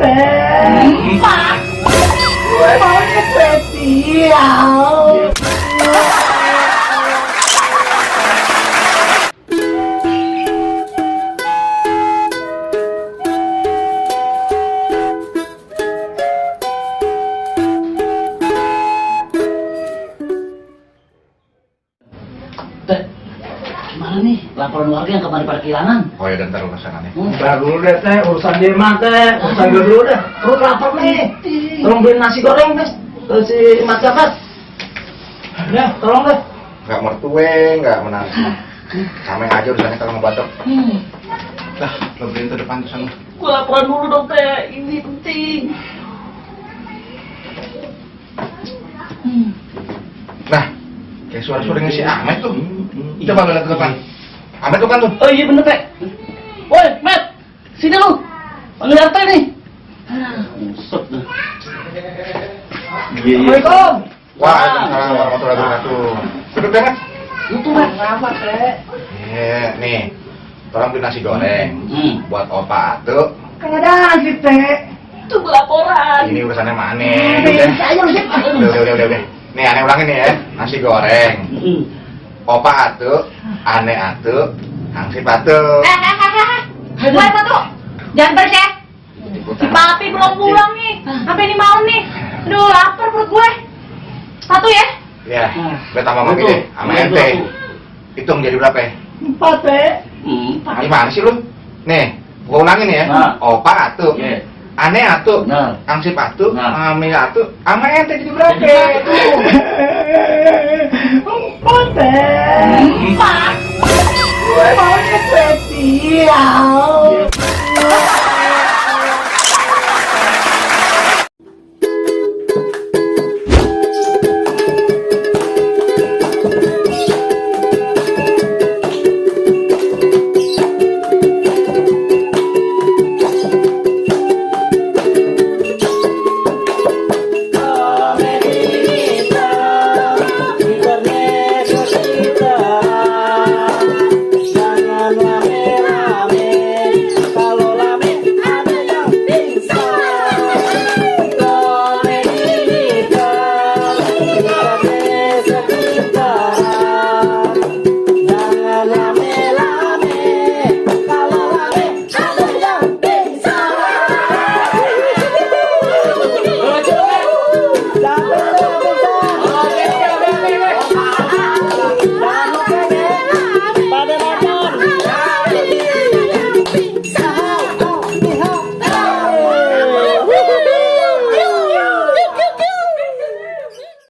Empat. Gue maunya spesial. Teh, gimana nih laporan warga yang kemarin pada kehilangan? Oh ya, dan taruh pesanannya. Udah dulu deh teh, urusan dia mah teh, urusan gue dulu deh. Perut lapar nih. Tolong beliin nasi goreng deh, si Mas Jabat. Ya, tolong deh. Nggak mertue, nggak menanti. Samain aja urusannya kalau ngebatok. Dah, lo beliin tuh depan tuh sana. Gue laporan dulu dong teh, ini penting. Nah, kayak suara-suaranya si Ahmed tuh. Coba lo lihat ke depan. Ahmed tuh kan tuh. Oh iya bener teh. Woi, Matt, sini lu. Panggil RT nih. Musuh dah. Assalamualaikum. Waalaikumsalam warahmatullahi wabarakatuh. Duduk deh, Mat. Itu Matt. Kenapa teh? Iya, nih. Tolong beli nasi goreng. Buat opa tuh. Kan ada nasi teh. Itu laporan. Ini urusannya mana? Udah. Nih, aneh ulangin nih ya. Nasi goreng. Opa atuh, aneh atuh, hangsip atuh. Gue satu, jangan bersih. Si papi belum pulang nih, sampai ini malam nih. Aduh, lapar perut gue. Satu ya? Ya, udah tambah lagi deh, sama ente. Hitung jadi berapa ya? 4 teh. Gimana sih lu? Nih, gua ulangin ya. Opa atuh, aneh atuh, hangsip atuh, Ami atuh, sama ente jadi berapa? Empat teh. Gue maunya spesial.